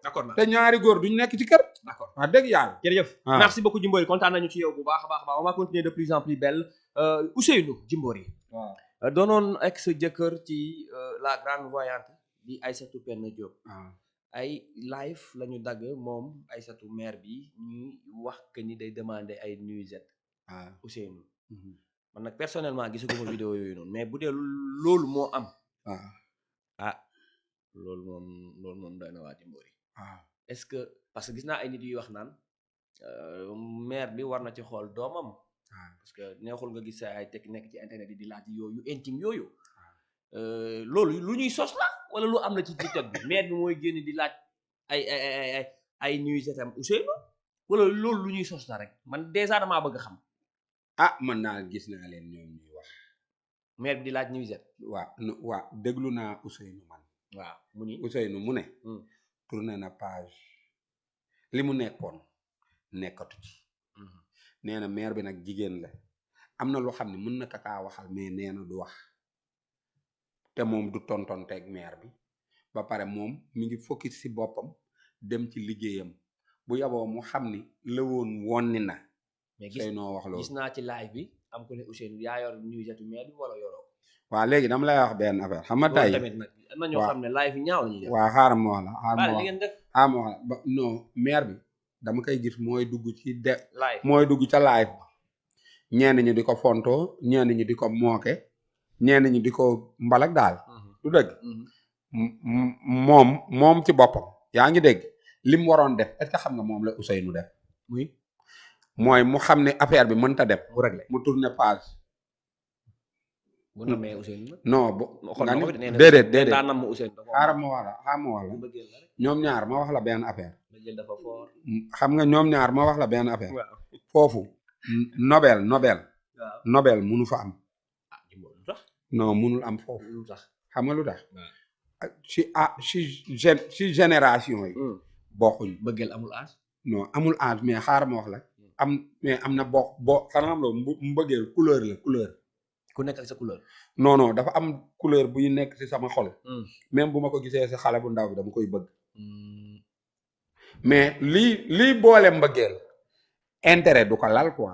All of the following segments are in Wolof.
d'accord te ñaari góor duñ nekk ci kër. d'accord wax dëgg yàlla. jërëjëf merci beaucoup Jimbori kontaan nañu ci yow bu baax a baax on va continuer de plus en plus belle Ousseynou Jimbori waaw doonoon ex jëkkër ci la grande voyante di Aïssatou Penda Diop ay live la ñu dagg moom Aïssatou mère bi ñuy wax que ni day demander ay nuisettes Ousseynou man nag personnellement gisuguma vidéo yooyu noonu mais bu dee loolu moo am loolu moom doy na waa Jimbori est-ce que parce que gis naa ay nit yuy wax naan mère bi war na ci xool doomam parce que neexul nga gis ay tekki nekk ci internet yi di laaj yooyu intime yooyu loolu lu ñuy sos la wala lu am la ci TikTok bi mère bi mooy génn di laaj ay nuisettes am Ousseynou wala loolu lu ñuy sos la rek man déjà damaa bëgg a xam man naa gis naa leen ñoom ñuy wax mère bi di laaj nuisette waaw déglu naa Ousseynou man waaw mu ni Ousseynou mu ne tourné na page li mu nekkoon nekkatu ci nee na mère bi nag jigéen la am na loo xam ne mën na kakaa waxal mais nee na du wax te moom du tontonteeg mère bi ba pare moom mi ngi focus ci boppam dem ci liggéeyam bu yaboo mu xam ni la woon wonni na mais noo wax loolu gis naa ci live bi am ko ne Ousseynou yaa yor nuisette mère bi wala yoroo waaw léegi dama lay wax benn affaire xam nga tey tamit nag am na ñoo xam ne live yi ñaaw la ñuy def waaw xaaral ma wax la xaaral ma wax la non mère bi dama koy gis mooy dugg ci live mooy dugg ca live ñenn ñi di ko fontoo ñenn ñi di ko mooke ñenn ñi di ko mbalak daal du dëgg moom ci boppam yaa ngi dégg li mu waroon def est-ce que xam nga moom la Ousseynou def mooy mu xam ne affaire bi mënta dem mu réglé mu tourné page bu namee Ousseynou non déedéet xaaral ma wax la ñoom ñaar ma wax la benn affaire xam nga ñoom ñaar ma wax la benn affaire foofu Nobel munu fa am non munul am foofu xam nga lu tax ci génération yi bokkuñ bëggeel amul âge non amul âge mais xaaral ma wax la am na boo xanaa am loolu mu bëggeel couleur la couleur ku nekk ak sa couleur non dafa am couleur buy nekk ci sama xol même bu ma ko gisee ci xale bu ndaw bi dama koy bëgg mais lii boole mbëggeel intérêt du ko lal quoi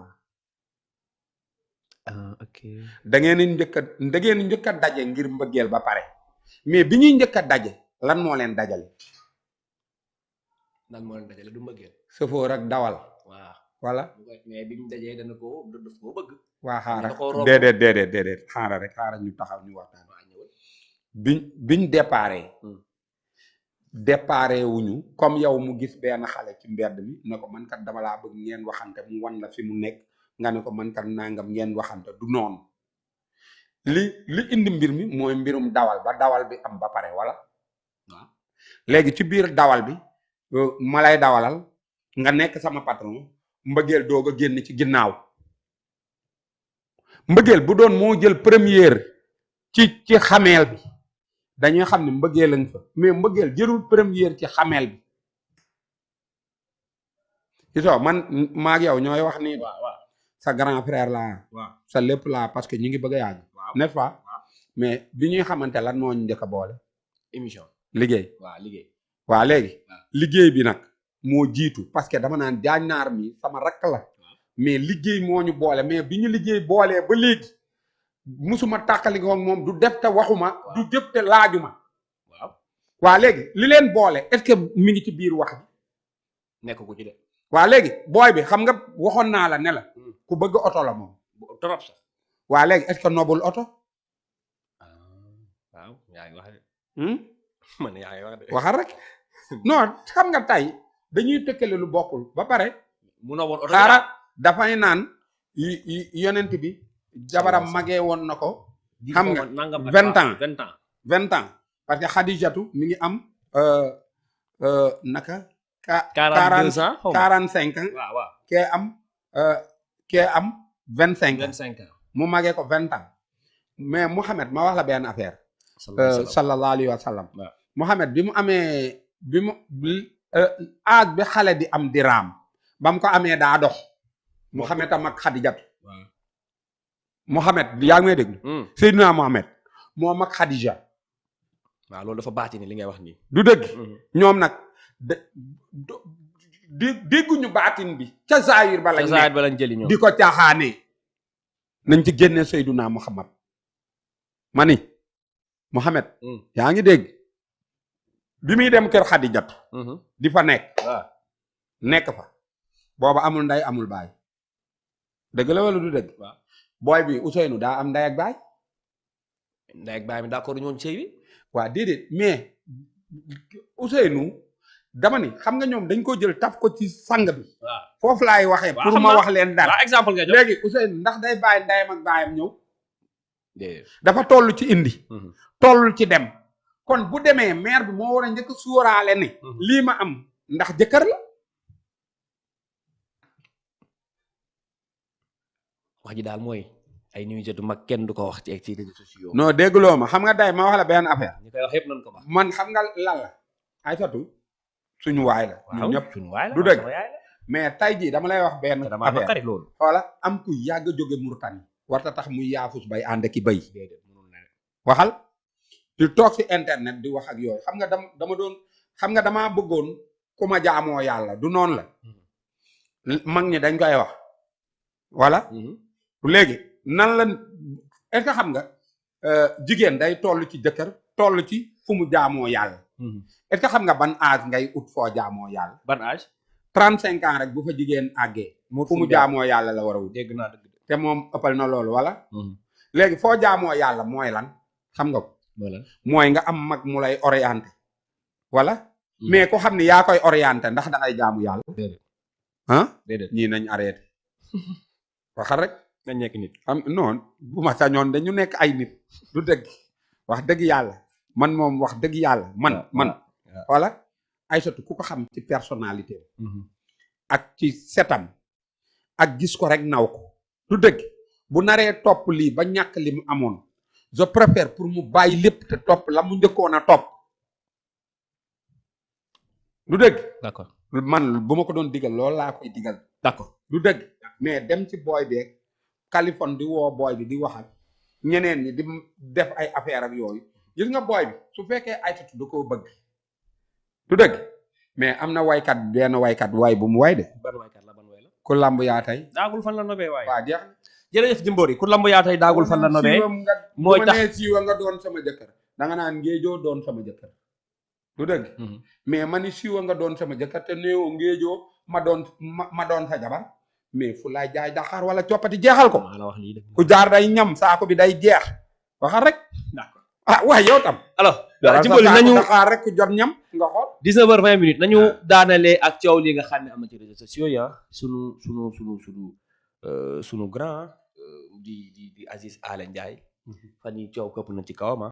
ok da ngeen njëkk a daje ngir mbëggeel ba pare mais bi ñuy njëkk a daje lan moo leen dajale du mbëggeel sëfoor ak dawal waaw voilà mais bi ñu dajee daf koo bëgg waa xaaral déedéet xaaral rek xaaral ñu taxaw ñu waxtaan biñ déparé wuñu comme yow mu gis benn xale ci mbedd mi ne ko man kat dama laa bëgg ngeen waxante mu wan la fi mu nekk nga ne ko man kat nangam ngeen waxante du noonu li indi mbir mi mooy mbirum dawal ba dawal bi am ba pare wala waaw léegi ci biir dawal bi ma lay dawalal nga nekk sama patron mbëggeel doog a génn ci ginnaaw mbëggeel bu doon moo jël première ci xameel bi dañuy xam ne mbëggeel lañ fa mais mbëggeel jëlul première ci xameel bi gisoo man maag yow ñooy wax nii sa grand frère laa sa lépp laa parce que ñu ngi bëgg a yàgg n'est-ce pas mais bi ñuy xamante lan moo ñu njëkk a boole émission liggéey waaw léegi liggéey bi nag moo jiitu parce que dama naan jaañ naar mi sama rakk la mais liggéey moo ñu boole mais bi ñu liggéey boolee ba léegi musuma tàqalikoo moom du def te waxuma du def te laajuma waaw léegi li leen boole est-ce que mi ngi ci biir wax bi nekk ko ci de waaw léegi booy bi xam nga waxoon naa la ne la ku bëgg oto la moom trop sax waaw léegi est-ce que nobul oto waaw yaa ngi wax de man yaa ngi wax de waxal rek non xam nga tey dañuy tëkkale lu bokkul ba pare mu nobul oto xaara dafay naan yonent bi jabaram magee woon na ko xam nga 20 ans parce que Xadijatu mi ngi am naka 42 ans 45 ans waaw kee am 25 ans mu magee ko 20 ans mais Mouhamed ma wax la benn affaire sallallahu alayhi wa sallam Mouhamed bi mu amee âge bi xale di am di raam ba mu ko amee daa dox Mouhamed am ak Xadijatu Mouhamed yaa ngi may dégg Seydina Mouhamed moo mag Xadija waaw loolu dafa baati ni li ngay wax nii du dëgg ñoom nag dégguñu baatin bi ca zaahir ba lañ nekk lañ jëli ñoom di ko caaxaanee nañ ci génne Seyduna Muhammad ma ni Muhammad yaa ngi dégg bi muy dem kër Xadijatu di fa nekk fa booba amul nday amul baay dëgg la wala du dëgg booy bi Ousseynou daa am nday ak baay mi d'accord ñoon sëy bi waa déedéet mais Ousseynou dama ni xam nga ñoom dañ ko jël taf ko ci sang bi foofu laay waxee pour ma wax leen dara exemple nga jox léegi Ousseynou ndax day bàyyi ndayam ak baayam ñëw dafa toll ci indi toll ci dem kon bu demee maire bi moo war a njëkk suuraale ne lii ma am ndax jëkkër la wax ji daal mooy ay nuisette mag kenn du ko wax ci réseaux sociaux non dégguloo ma xam nga day ma wax la benn affaire ñi koy wax yëpp nañ ko wax man xam nga lan la Aïssatou suñu waay la ñun ñëpp suñu waay la du dëgg mais tay jii dama lay wax benn affaire loolu xoola am ku yàgg a jóge Mauritanie warta tax muy yaafus bay ànd ki bay waxal di toog ci internet di wax ak yooyu xam nga dama bëggoon ku ma jaamoo yàlla du noonu la mag ñi dañ koy wax voilà léegi nan la est-ce que xam nga jigéen day toll ci jëkkër toll ci fu mu jaamoo yàlla est-ce que xam nga ban âge ngay ut foo jaamoo yàlla ban âge 35 ans rek bu fa jigéen àggee fu mu jaamoo yàlla la war a wut dégg naa dëgg te moom ëppal na loolu wala léegi foo jaamoo yàlla mooy lan xam nga ko mooy nga am mag mu lay orienté wala mais ku xam ne yaa koy orienté ndax da ngay jaamu yàlla ah ñii nañ arrêté waxal rek nañ nekk nit am non bu ma sañoon dañu nekk ay nit du dëgg wax dëgg yàlla man moom wax dëgg yàlla man wala Aïssatou ku ko xam ci personnalité ak ci setam ak gis ko rek naw ko du dëgg bu naree topp lii ba ñàkk li mu amoon je préfère pour mu bàyyi lépp te topp la mu njëkkoon a topp du dëgg d'accord man bu ma ko doon digal loolu laa koy digal d'accord du dëgg mais dem ci booy beeg Californie di woo booy bi di waxal ñeneen ñi di def ay affaire ak yooyu gis nga booy bi su fekkee Aïssatou da koo bëgg du dëgg mais am na waykat benn waykat way bu mu way de ban waykat la ban way la ku lamb yaa tey daagul fan la nobee waay waaw jeex jërëjëf Jimbori ku lamb yaa tey daagul fan la nobee mooy tax nee siiwa nga doon sama jëkkër da nga naan ngéejoo doon sama jëkkër du dëgg mais ma ni siiwa nga doon sama jëkkër te néew ngéejoo ma doon sa jabar mais fu laay jaay daxaar wala coppati jeexal ko ku jaar day ñam saako bi day jeex waxal rek d'accord waaye yow tam alors Jimbori nañu daxaar rek ku jot ñam nga xool 19h20 nañu daanalee ak coow li nga xam ne am na ci réseaux sociaux ya sunu grand di Aziz Alen Ndiaye fan yi coow këpp na ci kawam